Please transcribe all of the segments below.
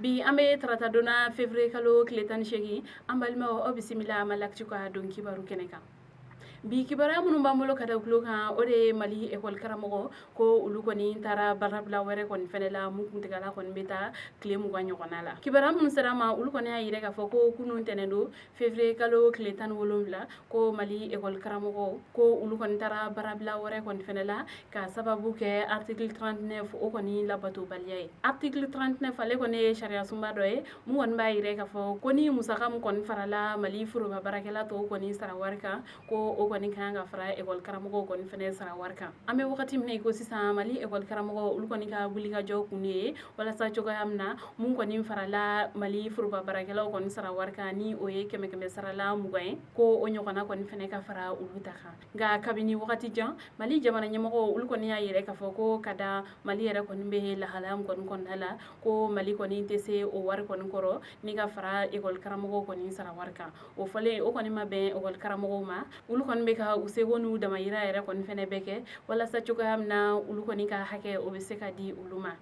Bi an bɛ tarata don na, février kalo tile 18. An balimaw, aw bisimila Mali Actu ka don kibaru kɛnɛ kan. Bi kibaruya minnu b'an bolo ka da tulo kan, o de ye Mali ekɔli karamɔgɔ ko olu kɔni taara baarabila wɛrɛ kɔni fɛnɛ la, mun kuntigala kɔni bɛ taa tile 20 ɲɔgɔnna la. Kibaruya minnu sera ma, olu kɔni y'a yira k'a fɔ ko kunun tɛnɛn don, février kalo tile 17, ko Mali ekɔli karamɔgɔw ko olu kɔni taara baarabila wɛrɛ kɔni fɛnɛ la ka sababu kɛ article 39 o kɔni labatobaliya ye. Article 39, ale kɔni ye sariya sunba dɔ ye mun kɔni b'a yira k'a fɔ ko ni musaka min kɔni farala Mali foroba baarakɛla tɔw kɔni sara wari kan, ko o kɔni kan ka fara ekɔli karamɔgɔw kɔni fɛnɛ sara wari kan. An bɛ wagati min na i ko sisan, Mali ekɔli karamɔgɔw olu kɔni ka wulikajɔ kun ye walasa cogoya min na mun kɔni farala Mali foroba baarakɛlaw kɔni sara wari kan, ni o ye kɛmɛ kɛmɛ sarala 20 ye, ko o ɲɔgɔnna kɔni fɛnɛ ka fara olu ta kan. Nka kabini wagati jan, Mali jamana ɲɛmɔgɔw olu kɔni y'a yira k'a fɔ ko ka da Mali yɛrɛ kɔni bɛ lahalaya min kɔni kɔnɔna la, ko Mali kɔni tɛ se o wari kɔni kɔrɔ ni ka fara ekɔli karamɔgɔw kɔni sara wari kan. O fɔlen, o kɔni ma bɛn ekɔli karamɔgɔw ma. Olu kɔni bɛ ka u seko n'u damayira yɛrɛ kɔni fɛnɛ bɛɛ kɛ walasa cogoya min na olu kɔni ka hakɛ o bɛ se ka di olu ma.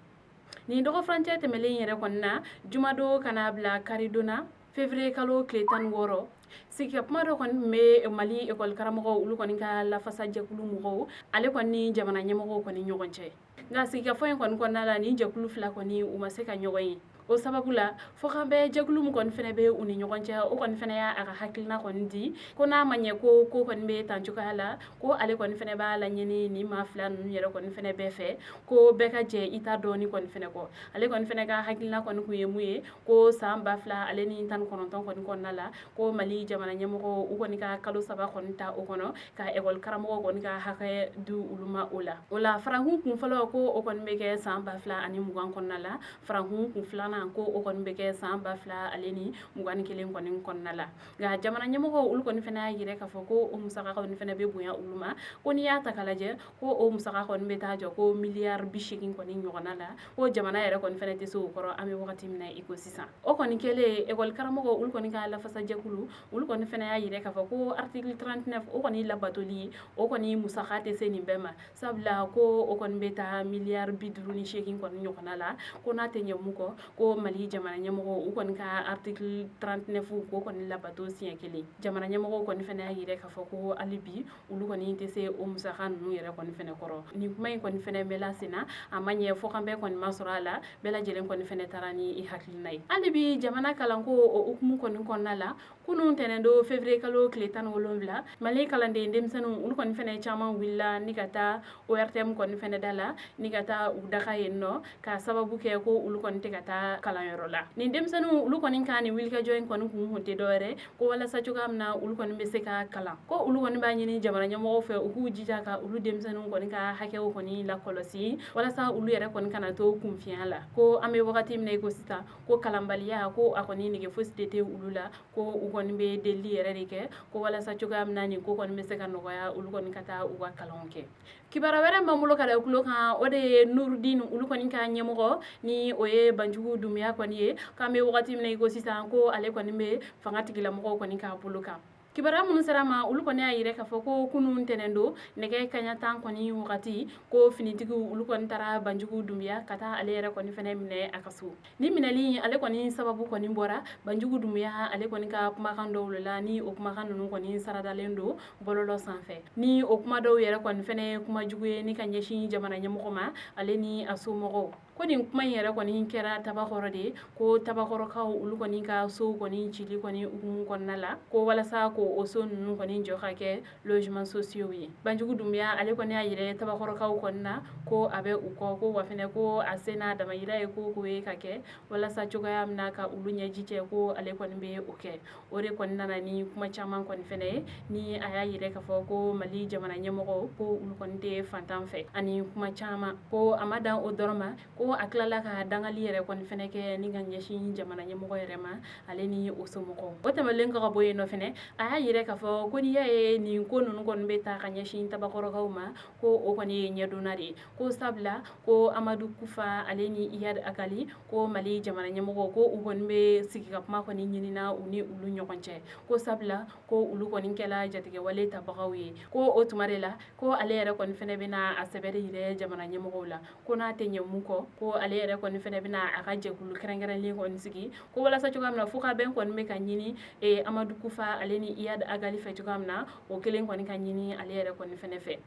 Nin dɔgɔfurancɛ tɛmɛlen yɛrɛ kɔni na, jumadon ka n'a bila karidon na, février kalo tile 16, sigika kuma dɔ kɔni tun bɛ Mali ekɔli karamɔgɔw olu kɔni ka lafasajɛkulu mɔgɔw ale kɔni ni jamana ɲɛmɔgɔw kɔni ɲɔgɔn cɛ. Nka sigikafɔ in kɔni kɔnɔna la, nin jɛkulu fila kɔni u ma se ka ɲɔgɔn ye. O sababu la, fɔkanbɛn jɛkulu min kɔni fɛnɛ bɛ u ni ɲɔgɔn cɛ, o kɔni fɛnɛ y'a ka hakilina kɔni di ko n'a ma ɲɛ ko ko kɔni bɛ tan cogoya la, ko ale kɔni fɛnɛ b'a laɲini nin maa fila ninnu yɛrɛ kɔni fɛnɛ bɛɛ fɛ ko bɛɛ ka jɛ i ta dɔɔni kɔni fɛnɛ kɔ. Ale kɔni fɛnɛ ka hakilina kɔni kun ye mun ye? Ko san 2019 kɔni kɔnɔna la, ko Mali jamana ɲɛmɔgɔw u kɔni ka kalo 3 kɔni ta o kɔnɔ ka ekɔli karamɔgɔw kɔni ka hakɛ di olu ma. O la farankun kun fɔlɔ, ko o kɔni bɛ kɛ san 2020 kɔnɔna la. Farankun kun filanan, ko o kɔni bɛ kɛ san 2021 kɔni kɔnɔna la. Nka jamana ɲɛmɔgɔw olu kɔni fana y'a yira k'a fɔ ko o musaka kɔni fana bɛ bonya olu ma, ko n'i y'a ta k'a lajɛ, ko o musaka kɔni bɛ taa jɔ ko miliyari 80 kɔni ɲɔgɔnna la, ko jamana yɛrɛ kɔni fana tɛ se o kɔrɔ an bɛ wagati min na i ko sisan. O kɔni kɛlen, ekɔli karamɔgɔw olu kɔni ka lafasajɛkulu olu kɔni fana y'a yira k'a fɔ ko article 39 o kɔni labatoli, o kɔni musaka tɛ se nin bɛɛ ma, sabula ko o kɔni bɛ taa miliyari 58 kɔni ɲɔgɔnna la, ko n'a tɛ ɲɛ mun kɔ, ko Mali jamana ɲɛmɔgɔw u kɔni ka article 39 k'o kɔni labato siɲɛ kelen. Jamana ɲɛmɔgɔw kɔni fana y'a yira k'a fɔ ko hali bi olu kɔni tɛ se o musaka ninnu yɛrɛ kɔni fana kɔrɔ. Nin kuma in kɔni fana mɛnla sen na, a ma ɲɛ, fɔkanbɛn kɔni ma sɔrɔ a la. Bɛɛ lajɛlen kɔni fana taara ni i hakilina ye. Hali bi jamana kalanko o hukumu kɔni kɔnɔna la, kunun tɛnɛn don, février kalo tile 17, Mali kalanden denmisɛnninw olu kɔni fana caman wulila ni ka taa ORTM kɔni fana da la ni ka taa u daga yen nɔ, ka sababu kɛ ko olu kɔni tɛ ka taa kalanyɔrɔ la. Nin denmisɛnninw olu kɔni ka nin wulikajɔ in kɔni kun tɛ dɔwɛrɛ ko walasa cogoya min na olu kɔni bɛ se ka kalan. Ko olu kɔni b'a ɲini jamana ɲɛmɔgɔw fɛ u k'u jija ka olu denmisɛnninw kɔni ka hakɛw kɔni lakɔlɔsi, walasa olu yɛrɛ kɔni kana to kunfiya la, ko an bɛ wagati min na i ko sisan, ko kalanbaliya ko a kɔni nege fosi de tɛ olu la, ko u kɔni bɛ delili yɛrɛ de kɛ ko walasa cogoya min na nin ko kɔni bɛ se ka nɔgɔya, olu kɔni ka taa u ka kalanw kɛ. Kibaruya wɛrɛ b'an bolo ka da tulo kan, o de ye Nurudin olu kɔni ka ɲɛmɔgɔ, ni o ye Banjugu Dunbiya kɔni ye, k'an bɛ wagati min na i ko sisan, ko ale kɔni bɛ fanga tigilamɔgɔw kɔni k'a bolo kan. Kibaruya minnu sera ma, olu kɔni y'a yira k'a fɔ ko kunun tɛnɛn don, nɛgɛ kaɲa 10 kɔni wagati, ko finitigiw olu kɔni taara Banjugu Dunbiya ka taa ale yɛrɛ kɔni fɛnɛ minɛ a ka so. Ni minɛli ale kɔni sababu kɔni bɔra Banjugu Dunbiya ale kɔni ka kumakan dɔw la, ni o kumakan ninnu kɔni saradalen don bɔlɔlɔ sanfɛ, ni o kuma dɔw yɛrɛ kɔni fɛnɛ ye kuma jugu ye ni ka ɲɛsin jamana ɲɛmɔgɔ ma, ale ni a somɔgɔw. Ko nin kuma in yɛrɛ kɔni kɛra Tabakɔrɔ de, ko Tabakɔrɔkaw olu kɔni ka sow kɔni cili kɔni hukumu kɔnɔna la, ko walasa ko o so ninnu kɔni jɔ ka kɛ logement sociaux ye. Banjugu Dunbiya ale kɔni y'a yira Tabakɔrɔkaw kɔni na ko a bɛ u kɔ, ko wa fɛnɛ ko a se n'a damayira ye ko ko ye ka kɛ walasa cogoya min na ka olu ɲɛji cɛ, ko ale kɔni bɛ o kɛ. O de kɔni nana ni kuma caman kɔni fɛnɛ ye, ni a y'a yira k'a fɔ ko Mali jamana ɲɛmɔgɔw ko olu kɔni tɛ fantan fɛ, ani kuma caman. Ko a ma dan o dɔrɔn ma, ko a tilala ka dangali yɛrɛ kɔni fɛnɛ kɛ ni ka ɲɛsin jamana ɲɛmɔgɔ yɛrɛ ma, ale ni o somɔgɔw. O tɛmɛlen kɔ ka bɔ yen nɔ fɛnɛ, a A y'a yira k'a fɔ ko n'i y'a ye nin ko ninnu kɔni bɛ ta ka ɲɛsin Tabakɔrɔkaw ma, ko o kɔni ye ɲɛdonna de ye, ko sabula ko Amadu Kufa ale ni Iyad Agali, ko Mali jamana ɲɛmɔgɔ, ko u kɔni bɛ sigi ka kuma kɔni ɲinina u ni olu ɲɔgɔn cɛ, ko sabula ko olu kɔni kɛla jatigɛwale tabagaw ye. Ko o tuma de la, ko ale yɛrɛ kɔni fɛnɛ bɛna a sɛbɛ de yira jamana ɲɛmɔgɔw la, ko n'a tɛ ɲɛ mun kɔ, ko ale yɛrɛ kɔni fɛnɛ bɛna a ka jɛkulu kɛrɛnkɛrɛnlen kɔni sigi, ko walasa cogoya min na fo ka bɛn kɔni bɛ ka ɲini Amadu Kufa ale ni Iyad Agali fɛ cogoya min na, o kelen kɔni ka ɲini ale yɛrɛ kɔni fɛnɛ fɛ.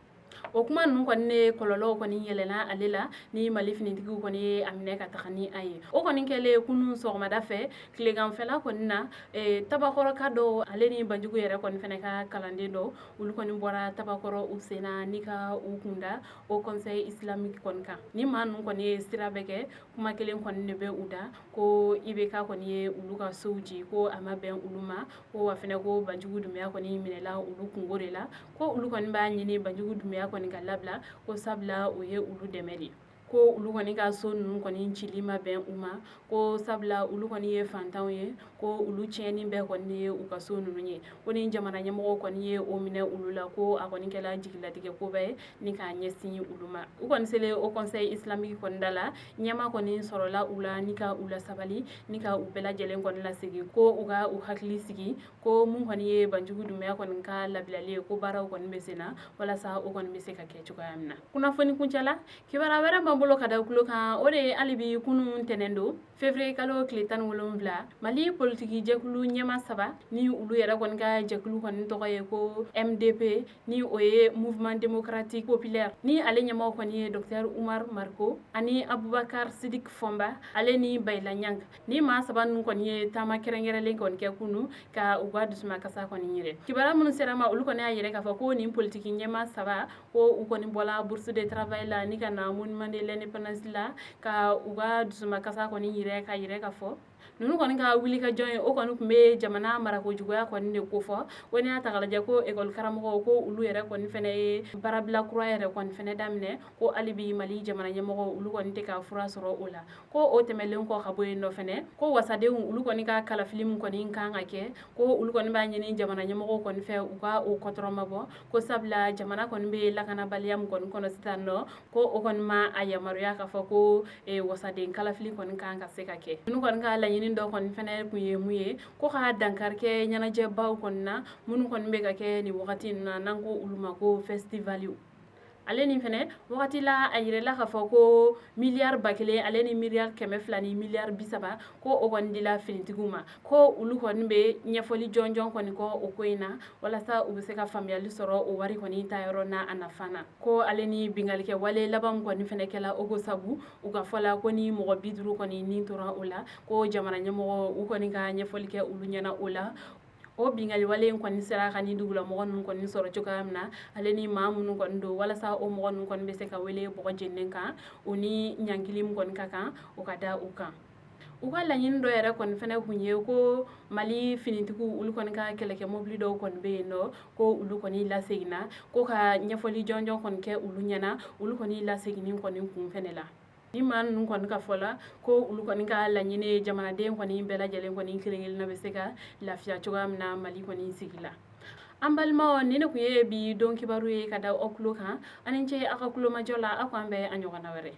O kuma ninnu kɔni ne kɔlɔlɔw kɔni yɛlɛnna ale la ni Mali finitigiw kɔni ye a minɛ ka taga ni a ye. O kɔni kɛlen kunun sɔgɔmada fɛ tileganfɛla kɔni na, Tabakɔrɔka dɔw ale ni Banjugu yɛrɛ kɔni fɛnɛ ka kalanden dɔw, olu kɔni bɔra Tabakɔrɔ u sen na ni ka u kunda Haut Conseil islamique kɔni kan. Ni maa ninnu kɔni ye sira bɛɛ kɛ, kuma kelen kɔni de bɛ u da, ko IBK kɔni ye olu ka sow ci, ko a ma bɛn olu ma, ko wa fɛnɛ ko Banjugu Dunbiya kɔni minɛla olu kungo de la, ko olu kɔni b'a ɲini Banjugu Dunbiya kɔni ka labila, ko sabula o ye olu dɛmɛ de, ko olu kɔni ka so ninnu kɔni cili ma bɛn u ma, ko sabula olu kɔni ye fantanw ye, ko olu tiɲɛni bɛɛ kɔni ye u ka so ninnu ye, ko ni jamana ɲɛmɔgɔw kɔni ye o minɛ olu la, ko a kɔni kɛla jigilatigɛ koba ye ni k'a ɲɛsin olu ma. U kɔni selen Haut Conseil islamique kɔni da la, ɲɛma kɔni sɔrɔla u la ni ka u lasabali ni ka u bɛɛ lajɛlen kɔni lasegin, ko u ka u hakili sigi, ko mun kɔni ye Banjugu Dunbiya kɔni ka labilali ye, ko baaraw kɔni bɛ sen na walasa o kɔni bɛ se ka kɛ cogoya min na. Kunnafoni kuncɛ la, kibaruya wɛrɛ b'an bolo ka da tulo kan, o de ye hali bi kunun ntɛnɛn don, février kalo tile 17, Mali politiki jɛkulu ɲɛma saba ni olu yɛrɛ kɔni ka jɛkulu kɔni tɔgɔ ye ko MDP, ni o ye Mouvement démocratique populaire, ni ale ɲɛmaw kɔni ye docteur Umar Mariko ani Abubakar Sidik Fɔnba ale ni Bayila Ɲang. Ni maa saba ninnu kɔni ye taama kɛrɛnkɛrɛnlen kɔni kɛ kunu ka u ka dusumakasa kɔni yɛrɛ. Kibaruya minnu sera ma, olu kɔni y'a yira k'a fɔ ko nin politiki ɲɛma saba, ko u kɔni bɔla Bourse de travail la ni ka na Monument de l'Indépendance la ka u ka dusumakasa kɔni yira, ka yira k'a fɔ ninnu kɔni ka wuli ka jɔn ye, o kɔni tun bɛ jamana marako juguya kɔni de kofɔ. Ko n'i y'a ta k'a lajɛ, ko ekɔli karamɔgɔw, ko olu yɛrɛ kɔni fɛnɛ ye baarabila kura yɛrɛ kɔni fɛnɛ daminɛ, ko hali bi Mali jamana ɲɛmɔgɔw olu kɔni tɛ ka fura sɔrɔ o la. Ko o tɛmɛlen kɔ ka bɔ yen nɔ fɛnɛ, ko wasadenw olu kɔni ka kalafili min kɔni kan ka kɛ, ko olu kɔni b'a ɲini jamana ɲɛmɔgɔw kɔni fɛ u ka o kɔtɔrɔmabɔ, ko sabula jamana kɔni bɛ lakanabaliya min kɔni kɔnɔ sisan nɔ, ko o kɔni ma a yamaruya k'a fɔ ko wasaden kalafili kɔni kan ka se ka kɛ. Ninnu kɔni ka laɲini dɔ kɔni fɛnɛ kun ye mun ye, ko ka dankari kɛ ɲɛnajɛbaw kɔni na minnu kɔni bɛ ka kɛ nin wagati ninnu na, n'an ko olu ma ko festivaliw. Ale ni fɛnɛ wagati la, a yirala k'a fɔ ko miliyari 1000 ale ni miliyari 200 ni miliyari 30, ko o kɔni dila finitigiw ma, ko olu kɔni bɛ ɲɛfɔli jɔnjɔn kɔni kɔ o ko in na walasa u bɛ se ka faamuyali sɔrɔ o wari kɔni ta yɔrɔ n'a a nafa na. Ko ale ni binkalikɛ wale laban kɔni fɛnɛ kɛla Ogosagu, u ka fɔ la ko ni mɔgɔ 50 kɔni ni tora o la, ko jamana ɲɛmɔgɔ u kɔni ka ɲɛfɔli kɛ olu ɲɛna o la, o bingali wale in kɔni sera ka ni dugulamɔgɔ ninnu kɔni sɔrɔ cogoya min na, ale ni maa minnu kɔni don, walasa o mɔgɔ ninnu kɔni bɛ se ka wele bɔgɔ jeninen kan, o ni ɲangili min kɔni ka kan o ka da u kan. U ka laɲini dɔ yɛrɛ kɔni fɛnɛ kun ye ko Mali finitigiw olu kɔni ka kɛlɛkɛ mobili dɔw kɔni bɛ yen nɔ, ko olu kɔni laseginna, ko ka ɲɛfɔli jɔnjɔn kɔni kɛ olu ɲɛna olu kɔni laseginni kɔni kun fɛnɛ la. Ni maa ninnu kɔni ka fɔ la, ko olu kɔni ka laɲini ye jamanaden kɔni bɛɛ lajɛlen kɔni kelen kelenna bɛ se ka lafiya cogoya min na Mali kɔni sigi la. An balimaw, nin de kun ye bi don kibaru ye ka da aw tulo kan. Aw ni ce aw ka kulomajɔ la. Aw k'an bɛn a ɲɔgɔnna wɛrɛ.